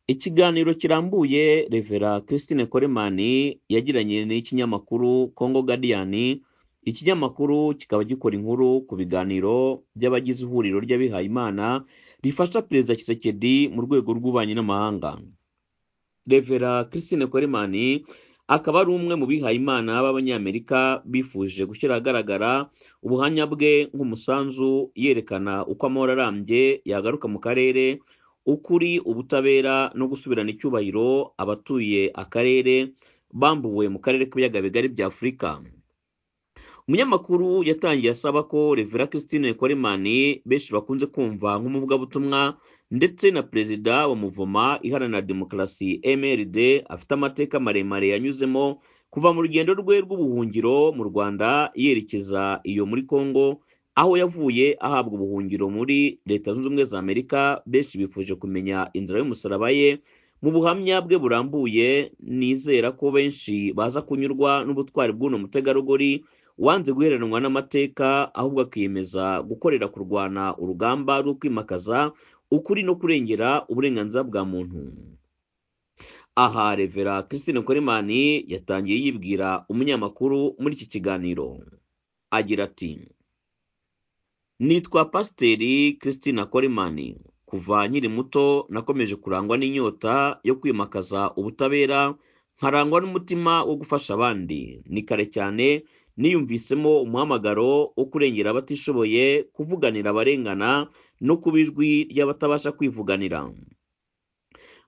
Ikiganiro kirambuye Rev Christine Coleman yagiranye n'ikinyamakuru Congo Guardian, ikinyamakuru kikaba gikora inkuru ku biganiro by'abagize ihuriro ry'abihayimana rifasha Perezida Tshisekedi mu rwego rw'ububanyi n'amahanga. Rev Christine Coleman akaba ari umwe mu bihayimana b'Abanyamerika bifuje gushyira ahagaragara ubuhamya bwe nk'umusanzu yerekana uko amahoro arambye yagaruka mu karere, ukuri, ubutabera no gusubirana icyubahiro abatuye akarere bambuwe mu karere k'ibiyaga bigari bya Afurika. Umunyamakuru yatangiye asaba ko Rev Christine Coleman, benshi bakunze kumva nk'umuvugabutumwa ndetse na perezida wa Muvoma Iharanira Demokarasi MRD, afite amateka maremare yanyuzemo kuva mu rugendo rwe rw'ubuhungiro mu Rwanda yerekeza iyo muri Congo, aho yavuye ahabwa ubuhungiro muri Leta Zunze Ubumwe za Amerika. Benshi bifuje kumenya inzira y'umusaraba ye mu buhamya bwe burambuye. Nizera ko benshi baza kunyurwa n'ubutwari bw'uno mutegarugori wanze guheranwa n'amateka, ahubwo akiyemeza gukorera kurwana urugamba rwo kwimakaza ukuri no kurengera uburenganzira bwa muntu. Aha Rev Christine Coleman yatangiye yibwira umunyamakuru muri iki kiganiro agira ati: "Nitwa Pasiteri Christine Coleman. Kuva nkiri muto nakomeje kurangwa n'inyota yo kwimakaza ubutabera, nkarangwa n'umutima wo gufasha abandi. Ni kare cyane niyumvisemo umuhamagaro wo kurengera abatishoboye, kuvuganira abarengana no kuba ijwi ry'abatabasha kwivuganira.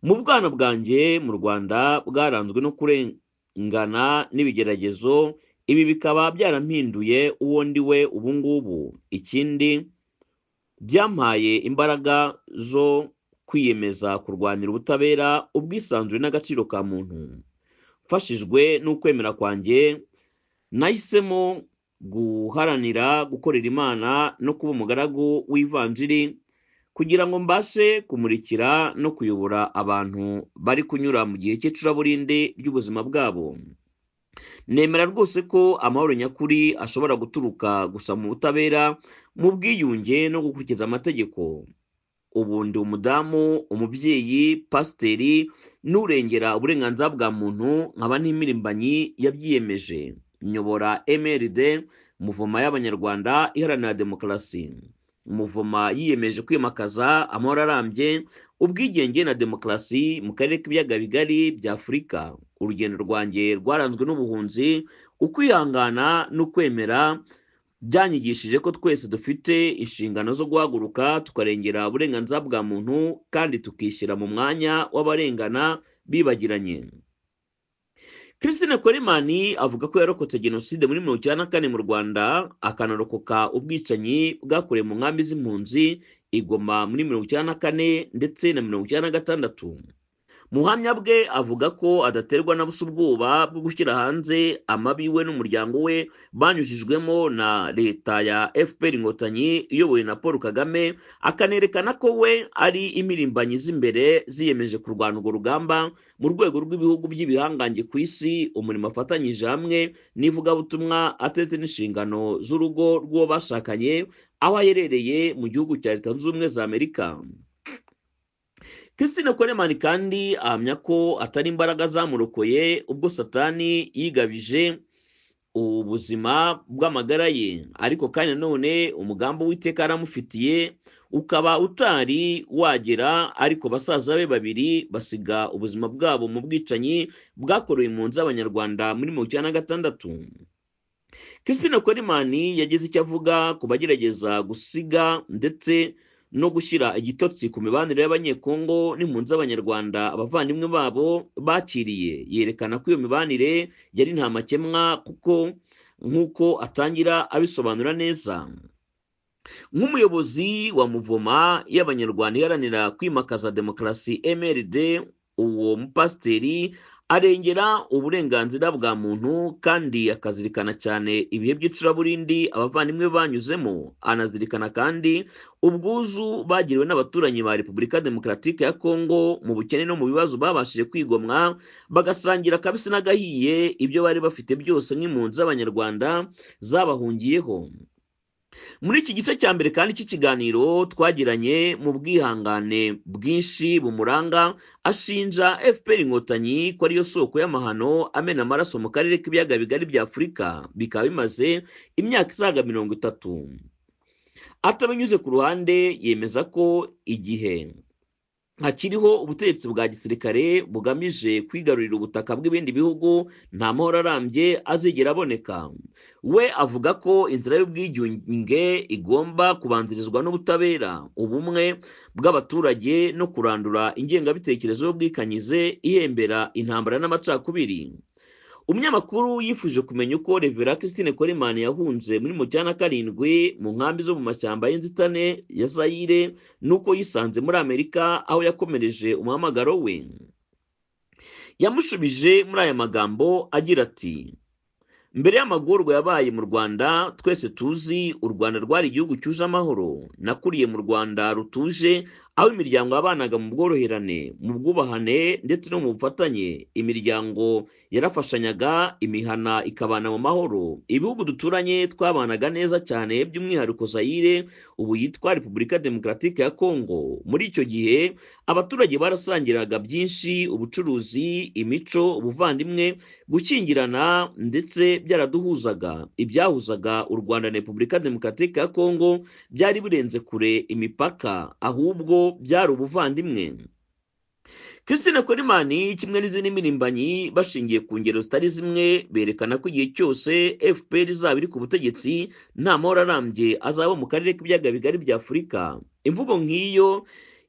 Mu bwana bwanjye mu Rwanda bwaranzwe no kurengana n'ibigeragezo, ibi bikaba byarampinduye uwo ndi we ubu ngubu. Ikindi, byampaye imbaraga zo kwiyemeza kurwanira ubutabera, ubwisanzure n'agaciro ka muntu. Mfashijwe n'ukwemera kwanjye, nahisemo guharanira gukorera Imana no kuba umugaragu w'ivanjiri, kugira ngo mbashe kumurikira no kuyobora abantu bari kunyura mu gihe cy'icuraburindi ry'ubuzima bwabo. Nemera rwose ko amahoro nyakuri ashobora guturuka gusa mu butabera, mu bwiyunge no gukurikiza amategeko. Ubu ndi umudamu, umubyeyi, pasiteri n'urengera uburenganzira bwa muntu, nkaba n'impirimbanyi yabyiyemeje. Nyobora MRD, Muvoma y'Abanyarwanda Iharanira Demokarasi. Muvoma yiyemeje kwimakaza amahoro arambye, ubwigenge na demokarasi mu karere k'ibiyaga bigari bya Afurika. Urugendo rwanjye rwaranzwe n'ubuhunzi, ukwihangana n'ukwemera byanyigishije ko twese dufite inshingano zo guhaguruka tukarengera uburenganzira bwa muntu kandi tukishyira mu mwanya w'abarengana bibagiranye." Christine Coleman avuga ko yarokotse jenoside muri 94 mu Rwanda, akanarokoka ubwicanyi bwakorewe mu nkambi z'impunzi i Goma muri 94 ndetse na 96. Mu buhamya bwe avuga ko adaterwa na busa ubwoba bwo gushyira hanze amabi we n'umuryango we banyujijwemo na leta ya FPR Inkotanyi iyobowe na Paul Kagame, akanerekana ko we ari impirimbanyi z'imbere ziyemeje kurwana urwo rugamba mu rwego rw'ibihugu by'ibihangange ku isi, umurimo afatanyije hamwe n'ivugabutumwa atetse n'inshingano z'urugo rw'uwo bashakanye aho aherereye mu gihugu cya Leta Zunze Ubumwe za Amerika. Christine Coleman kandi ahamya ko atari imbaraga zamurokoye ubwo Satani yigabije ubuzima bw'amagara ye, ariko kandi nanone umugambi Uwiteka yaramufitiye ukaba utari wagera, ariko basaza be babiri basiga ubuzima bwabo mu bwicanyi bwakorewe impunzi z'Abanyarwanda muri 96. Christine Coleman yagize icyo avuga ku bagerageza gusiga ndetse no gushyira igitotsi ku mibanire y'Abanyekongo n'impunzi z'Abanyarwanda abavandimwe babo bakiriye, yerekana ko iyo mibanire yari nta makemwa, kuko nk'uko atangira abisobanura neza. Nk'umuyobozi wa Muvoma y'Abanyarwanda Iharanira Kwimakaza Demokarasi MRD, uwo mupasiteri arengera uburenganzira bwa muntu kandi akazirikana cyane ibihe by'icuraburindi abavandimwe banyuzemo. Anazirikana kandi ubwuzu bagiriwe n'abaturanyi ba Repubulika Demokaratike ya Kongo mu bukene no mu bibazo babashije kwigomwa, bagasangira akabisi n'agahiye ibyo bari bafite byose nk'impunzi z'Abanyarwanda zabahungiyeho. Muri iki gice cya mbere kandi cy'ikiganiro twagiranye, mu bwihangane bwinshi bumuranga, ashinja FPR Inkotanyi ko ariyo soko y'amahano amena amaraso mu karere k'ibiyaga bigari bya Afurika, bikaba bimaze imyaka isaga 30. Atabinyuze ku ruhande, yemeza ko igihe hakiriho ubutegetsi bwa gisirikare bugamije kwigarurira ubutaka bw'ibindi bihugu, nta mahoro arambye azigera aboneka. We avuga ko inzira y'ubwiyunge igomba kubanzirizwa n'ubutabera, ubumwe bw'abaturage no kurandura ingengabitekerezo y'ubwikanyize ihembera intambara n'amacakubiri. Umunyamakuru yifuje kumenya uko Rev Christine Coleman yahunze muri 97 mu nkambi zo mu mashyamba y'inzitane ya Zaire, n'uko yisanze muri Amerika aho yakomereje umuhamagaro we. Yamushubije muri aya magambo agira ati: "Mbere y'amagorwa yabaye mu Rwanda twese tuzi, u Rwanda rwari igihugu cyuje amahoro. Nakuriye mu Rwanda rutuje, aho imiryango yabanaga mu bworoherane, mu bwubahane ndetse no mu bufatanye. Imiryango yarafashanyaga, imihana ikabana mu mahoro. Ibihugu duturanye twabanaga neza cyane, by'umwihariko Zaire ubu yitwa Repubulika Demokaratike ya Kongo. Muri icyo gihe abaturage barasangiraga byinshi, ubucuruzi, imico, ubuvandimwe, gushyingirana, ndetse byaraduhuzaga. Ibyahuzaga u Rwanda na Repubulika Demokaratike ya Kongo byari birenze kure imipaka, ahubwo byari ubuvandimwe." Christine Coleman kimwe n'izindi mpirimbanyi, bashingiye ku ngero zitari zimwe, berekana ko igihe cyose FPR izaba iri ku butegetsi nta mahoro arambye azaba mu karere k'ibiyaga bigari bya Afurika. Imvugo nk'iyo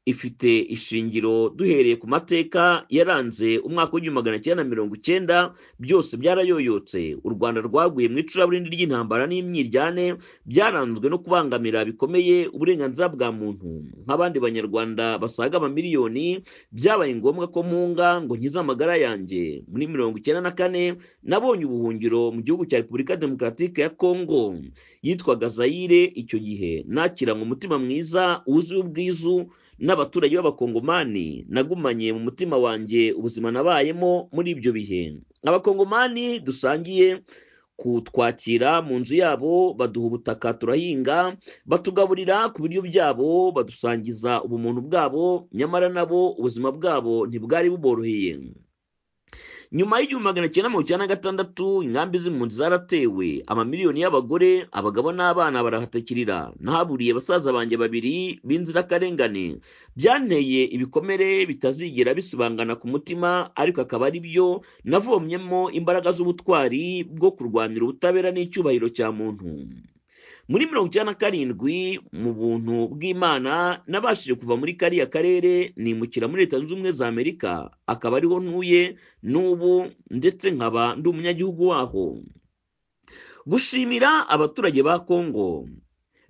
ifite ishingiro duhereye ku mateka yaranze umwaka w'1990. Byose byarayoyotse. U Rwanda rwaguye mu icuraburindi ry'intambara n'imyiryane byaranzwe no kubangamira bikomeye uburenganzira bwa muntu. Nk'abandi banyarwanda basaga amamiliyoni, byabaye ngombwa ko mpunga ngo nkize amagara yanjye. Muri 94 nabonye ubuhungiro mu gihugu cya Repubulika Demokaratike ya Kongo yitwaga Zaire icyo gihe. Nakiranywe umutima mwiza wuzuye ubwizu n'abaturage b'abakongomani. Nagumanye mu mutima wanjye ubuzima nabayemo muri ibyo bihe. Abakongomani dusangiye kutwakira mu nzu yabo, baduha ubutaka turahinga, batugaburira ku biryo byabo, badusangiza ubumuntu bwabo, nyamara nabo ubuzima bwabo ntibwari buboroheye. Nyuma y'1996 inkambi z'impunzi zaratewe, amamiliyoni y'abagore, abagabo n'abana barahatakirira. Nahaburiye basaza banjye babiri b'inzirakarengane. Byanteye ibikomere bitazigera bisibangana ku mutima, ariko akaba ari byo navomyemo imbaraga z'ubutwari bwo kurwanira ubutabera n'icyubahiro cya muntu. Muri 97, mu buntu bw'Imana, nabashije kuva muri kariya karere nimukira muri Leta Zunze Ubumwe za Amerika, akaba ariho ntuye n'ubu, ndetse nkaba ndi umunyagihugu waho. Gushimira abaturage ba Kongo.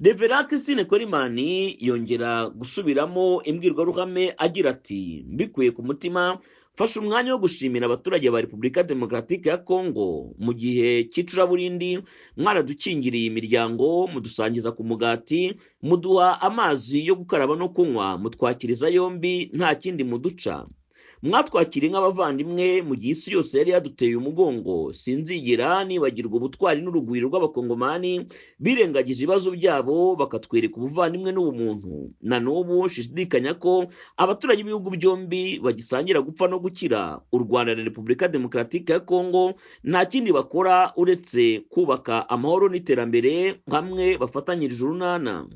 Rev Christine Coleman yongera gusubiramo imbwirwaruhame agira ati: "Mbikuye ku mutima, mfashe umwanya wo gushimira abaturage ba Repubulika Demokaratike ya Kongo. Mu gihe cy'icuraburindi mwaradukingiriye imiryango, mudusangiza ku mugati, muduha amazi yo gukaraba no kunywa, mutwakiriza yombi nta kindi muduca. Mwatwakiriye nk'abavandimwe mu gihe isi yose yari yaduteye umugongo. Sinzigera nibagirwa ubutwari n'urugwiro rw'abakongomani birengagije ibibazo byabo bakatwereka ubuvandimwe n'ubumuntu. Na n'ubu shidikanya ko abaturage b'ibihugu byombi bagisangira gupfa no gukira. U Rwanda na Repubulika Demokaratike ya Kongo nta kindi bakora uretse kubaka amahoro n'iterambere hamwe bafatanyirije urunana.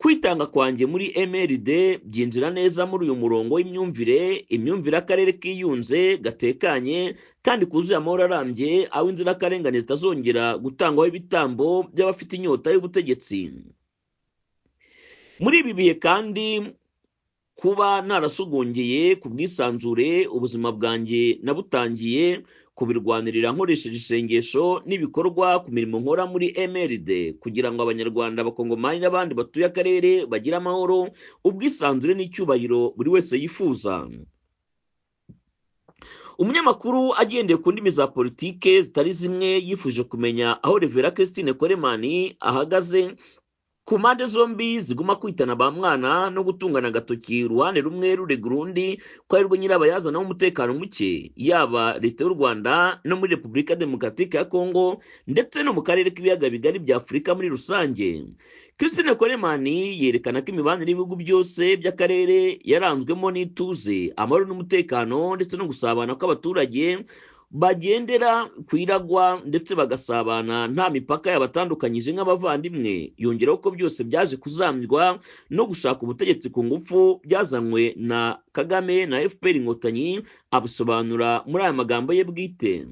Kwitanga kwanjye muri MRD byinjira neza muri uyu murongo w'imyumvire, imyumvire akarere kiyunze, gatekanye kandi kuzuye amahoro arambye, aho inzirakarengane zitazongera gutangwaho ibitambo by'abafite inyota y'ubutegetsi. Muri ibi bihe kandi, kuba narasogongeye ku bwisanzure, ubuzima bwanjye nabutangiye kubirwanirira nkoresheje isengesho n'ibikorwa ku mirimo nkora muri MRD, kugira ngo abanyarwanda, abakongomani n'abandi batuye akarere bagire amahoro, ubwisanzure n'icyubahiro buri wese yifuza." Umunyamakuru agendeye ku ndimi za politike zitari zimwe yifuje kumenya aho Rev Christine Coleman ahagaze Ku mpande zombi ziguma kwitana ba mwana no gutungana agatoki, uruhande rumwe rurega urundi ko arirwo nyirabayazana w'umutekano muke, yaba leta y'u Rwanda no muri Repubulika Demokaratike ya Kongo ndetse no mu karere k'ibiyaga bigari bya Afurika muri rusange. Christine Coleman yerekana ko imibanire y'ibihugu byose by'akarere yaranzwemo n'ituze, amahoro n'umutekano ndetse no gusabana kw'abaturage bagendera ku iragwa ndetse bagasabana nta mipaka yabatandukanyije nk'abavandimwe. Yongeraho ko byose byaje kuzambywa no gushaka ubutegetsi ku ngufu byazanywe na Kagame na FPR Inkotanyi, abisobanura muri aya magambo ye bwite.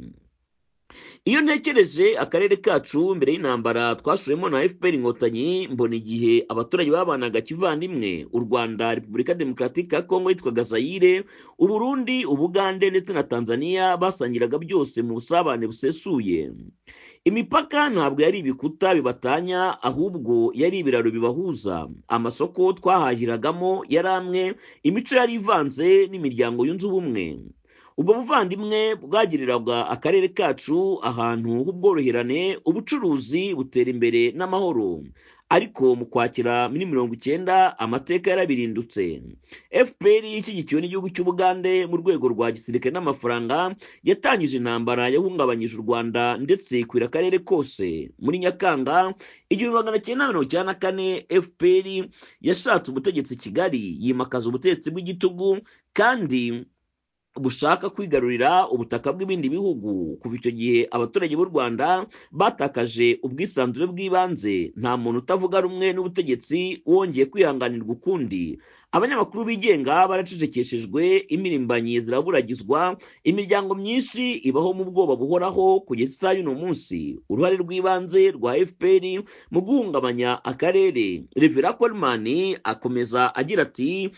Iyo ntekereje akarere kacu mbere y'intambara twashuwemo na FPR Inkotanyi, mbona igihe abaturage babanaga kivandimwe, u Rwanda, Repubulika Demokaratike ya Kongo yitwaga Zaire, Uburundi, Ubugande ndetse na Tanzania basangiraga byose mu busabane busesuye. Imipaka ntabwo yari ibikuta bibatanya, ahubwo yari ibiraro bibahuza. Amasoko twahahiragamo yari amwe, imico yari ivanze n'imiryango yunze ubumwe. Ubwo buvandimwe bwagiriraga akarere kacu ahantu h'ubworoherane, ubucuruzi butera imbere n'amahoro. Ariko mu Kwakira muri 90 amateka yarabirindutse. FPR ishyigikiwe n'igihugu cy'Ubugande mu rwego rwa gisirikare n'amafaranga yatangije intambara yahungabanyije u Rwanda ndetse ikwira akarere kose. Muri Nyakanga 1994 FPR yashatse ubutegetsi Kigali, yimakaza ubutegetsi bw'igitugu kandi bushaka kwigarurira ubutaka bw'ibindi bihugu. Kuva icyo gihe abaturage b'u Rwanda batakaje ubwisanzure bw'ibanze, nta muntu utavuga rumwe n'ubutegetsi wongeye kwihanganirwa ukundi. Abanyamakuru bigenga baracecekeshejwe, imirimbanyi ziraburagizwa, imiryango myinshi ibaho mu bwoba buhoraho kugeza isaha y'uno munsi. Uruhare rw'ibanze rwa FPR mu guhungabanya akarere. Revera Coleman akomeza agira ati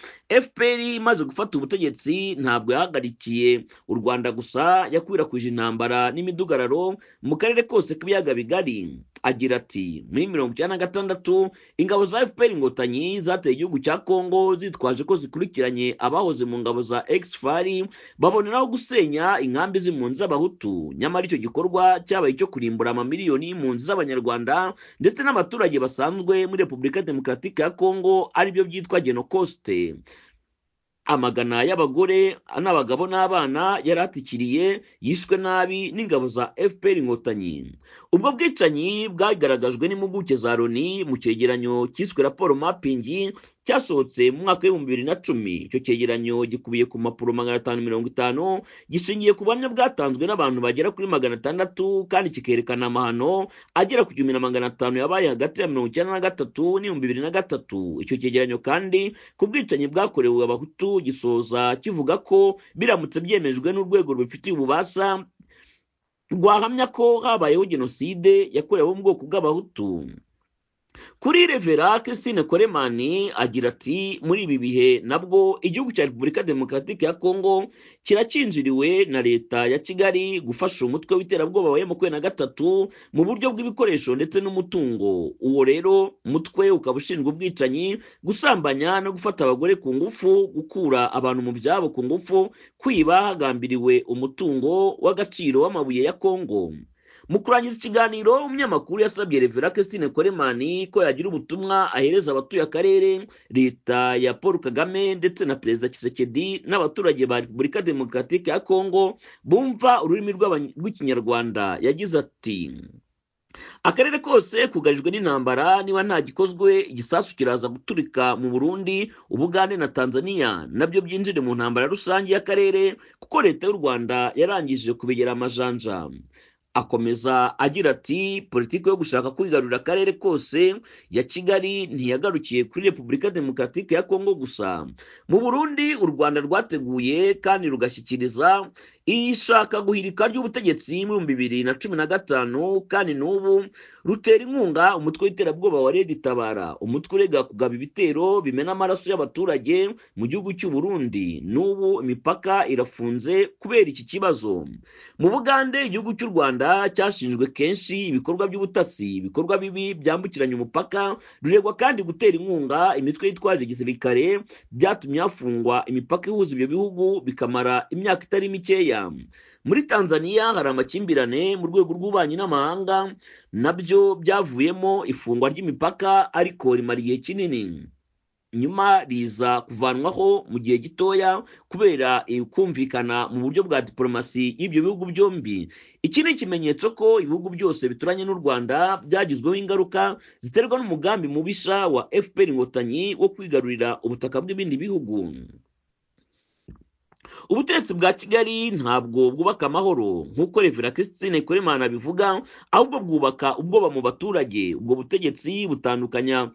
FPR imaze gufata ubutegetsi ntabwo yahagarikiye u Rwanda gusa, yakwirakwije intambara n'imidugararo mu karere kose k'ibiyaga bigari. Agira ati muri 96 ingabo za FPR Inkotanyi zateye igihugu cya Kongo zitwaje ko zikurikiranye abahoze mu ngabo za ex-FAR, baboneraho gusenya inkambi z'impunzi z'Abahutu. Nyamara icyo gikorwa cyabaye icyo kurimbura amamiliyoni y'impunzi z'Abanyarwanda ndetse n'abaturage basanzwe muri Repubulika Demokaratike ya Kongo, aribyo byitwa Genocost. Amagana y'abagore n'abagabo n'abana yaratikiriye, yishwe nabi n'ingabo za FPR Inkotanyi. Ubwo bwicanyi bwagaragajwe n'impuguke za Loni mu cyegeranyo cyiswe raporo mapping cyasohotse mu mwaka w'2010. Icyo cyegeranyo gikubiye ku mpapuro 550, gishingiye ku buhamya bwatanzwe n'abantu bagera kuri 600, kandi kikerekana amahano agera ku 1500 yabaye hagati ya 93 n'2003. Icyo cyegeranyo kandi ku bwicanyi bwakorewe Abahutu gisoza kivuga ko biramutse byemejwe n'urwego rubifitiye ububasha rwahamya ko habayeho jenoside yakorewe mu bwoko bw'Abahutu. Kuri Revera Christine Coleman agira ati muri ibi bihe nabwo igihugu cya Repubulika Demokaratike ya Kongo kirakinjiriwe na leta ya Kigali gufasha umutwe w'iterabwoba wa M23 mu buryo bw'ibikoresho ndetse n'umutungo. Uwo rero mutwe ukaba ushinzwe ubwicanyi, gusambanya no gufata abagore ku ngufu, gukura abantu mu byabo ku ngufu, kwiba hagambiriwe umutungo w'agaciro w'amabuye ya Kongo. Mu kurangiza ikiganiro, umunyamakuru yasabye Revera Christine Coleman ko yagira ubutumwa ahereza abatuye akarere, leta ya Paul Kagame ndetse na Perezida Tshisekedi n'abaturage ba Repubulika Demokaratike ya Kongo bumva ururimi rw'Ikinyarwanda. Yagize ati akarere kose kugarijwe n'intambara, niba nta gikozwe igisasu kiraza guturika mu Burundi, Ubugande na Tanzania nabyo byinjire mu ntambara rusange y'akarere, kuko leta y'u Rwanda yarangije kubigera amajanja. Akomeza agira ati politiki yo gushaka kwigarurira akarere kose ya Kigali ntiyagarukiye kuri Repubulika Demokaratike ya Kongo gusa. Mu Burundi u Rwanda rwateguye kandi rugashyikiriza ishaka guhirika ry'ubutegetsi mu 2015, kandi n'ubu rutera inkunga umutwe w'iterabwoba wa Red Tabara, umutwe urega kugaba ibitero bimena amaraso y'abaturage mu gihugu cy'u Burundi. N'ubu imipaka irafunze kubera iki kibazo. Mu Bugande igihugu cy'u Rwanda cyashinjwe kenshi ibikorwa by'ubutasi, ibikorwa bibi byambukiranya umupaka, ruregwa kandi gutera inkunga imitwe yitwaje igisirikare, byatumye hafungwa imipaka ihuza ibyo bihugu bikamara imyaka itari mikeya. Muri Tanzania hari amakimbirane mu rwego rw'ububanyi n'amahanga, nabyo byavuyemo ifungwa ry'imipaka ariko rimara igihe kinini, nyuma riza kuvanwaho mu gihe gitoya kubera kumvikana mu buryo bwa diplomasi y'ibyo bihugu byombi. Iki ni ikimenyetso ko ibihugu byose bituranye n'u Rwanda byagizweho ingaruka ziterwa n'umugambi mubisha wa FPR Inkotanyi wo kwigarurira ubutaka bw'ibindi bihugu. Ubutegetsi bwa Kigali ntabwo bwubaka amahoro nk'uko Rev Christine Koremana abivuga, ahubwo bwubaka ubwoba mu baturage. Ubwo butegetsi butandukanya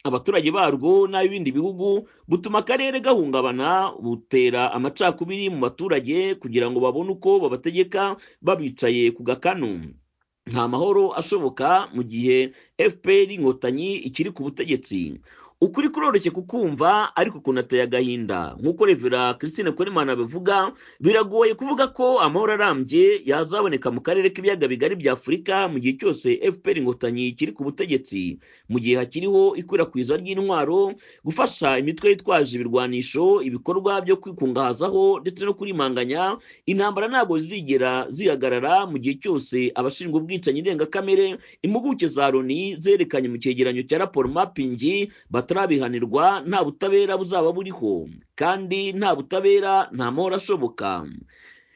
abaturage barwo n'ab'ibindi bihugu, butuma akarere gahungabana, butera amacakubiri mu baturage kugira ngo babone uko babategeka babicaye ku gakanu. Nta mahoro ashoboka mu gihe FPR Inkotanyi ikiri ku butegetsi. Ukuri kuroroshye kukumva ariko kunateye agahinda. Nk'uko Rev Christine Koremana abivuga, biragoye kuvuga ko amahoro arambye yazaboneka mu karere k'ibiyaga bigari bya Afurika mu gihe cyose FPR Inkotanyi ikiri ku butegetsi, mu gihe hakiriho ikwirakwizwa ry'intwaro, gufasha imitwe yitwaje ibirwanisho, ibikorwa byo kwikungahazaho ndetse no kurimanganya. Intambara ntabwo zizigera zihagarara mu gihe cyose abashinzwe ubwicanyi ndengakamere, impuguke za Loni zerekanye mu cyegeranyo cya raporo mapping, batarabihanirwa, nta butabera buzaba buriho, kandi nta butabera nta mahoro ashoboka.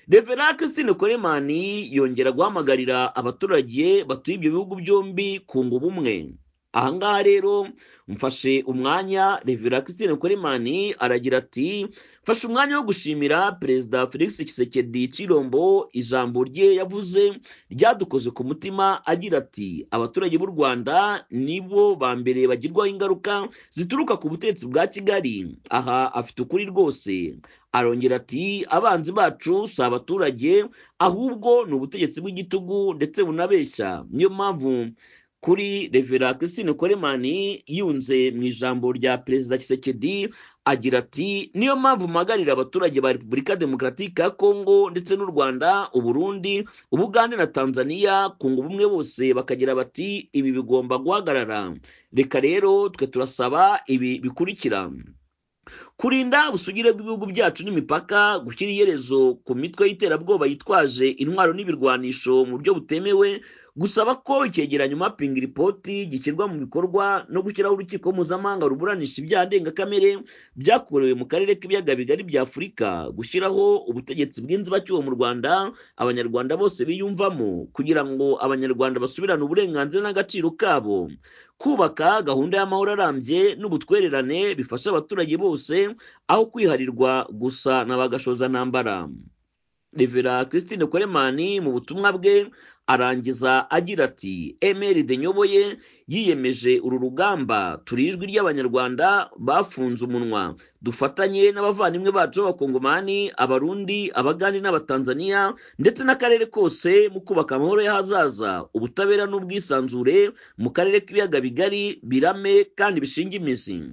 Rev Christine Koremani yongera guhamagarira abaturage batuye ibyo bihugu byombi kunga ubumwe. Ahangaha rero mfashe umwanya, Rev Christine Koremani aragira ati: mfashe umwanya wo gushimira Perezida Felix Tshisekedi Tshilombo, ijambo rye yavuze ryadukoze ku mutima, agira ati: abaturage b'u Rwanda nibo ba mbere bagirwaho ingaruka zituruka ku butegetsi bwa Kigali. Aha afite ukuri rwose. Arongera ati: abanzi bacu si abaturage, ahubwo ni ubutegetsi bw'igitugu ndetse bunabeshya. Niyo mpamvu kuri Rev Christine Koremani yunze mu ijambo rya Perezida Tshisekedi agira ati: niyo mpamvu mpagarira abaturage ba Repubulika Demokratike ya Kongo ndetse n'u Rwanda, Uburundi, Ubugande na Tanzania kunga ubumwe bose bakagira bati ibi bigomba guhagarara. Reka rero twe turasaba ibi bikurikira: kurinda ubusugire bw'ibihugu byacu n'imipaka, gushyira iherezo ku mitwe y'iterabwoba yitwaje intwaro n'ibirwanisho mu buryo butemewe, gusaba ko icyegeranyo mapping report gishyirwa mu bikorwa no gushyiraho urukiko mpuzamahanga ruburanisha ibyaha ndengakamere byakorewe mu karere k'ibiyaga bigari bya Afurika, gushyiraho ubutegetsi bw'inzibacyuho mu Rwanda abanyarwanda bose biyumvamo kugira ngo abanyarwanda basubirane uburenganzira n'agaciro kabo, kubaka gahunda y'amahoro arambye n'ubutwererane bifasha abaturage bose aho kwiharirwa gusa na bagashoza ntambara. Rev Christine Koremani mu butumwa bwe arangiza agira ati: MRD nyoboye yiyemeje uru rugamba, turi ijwi ry'abanyarwanda bafunze umunwa, dufatanye n'abavandimwe bacu b'abakongomani, abarundi, abagande n'abatanzania ndetse n'akarere kose mu kubaka amahoro y'ahazaza, ubutabera n'ubwisanzure mu karere k'ibiyaga bigari birame kandi bishinge imizi.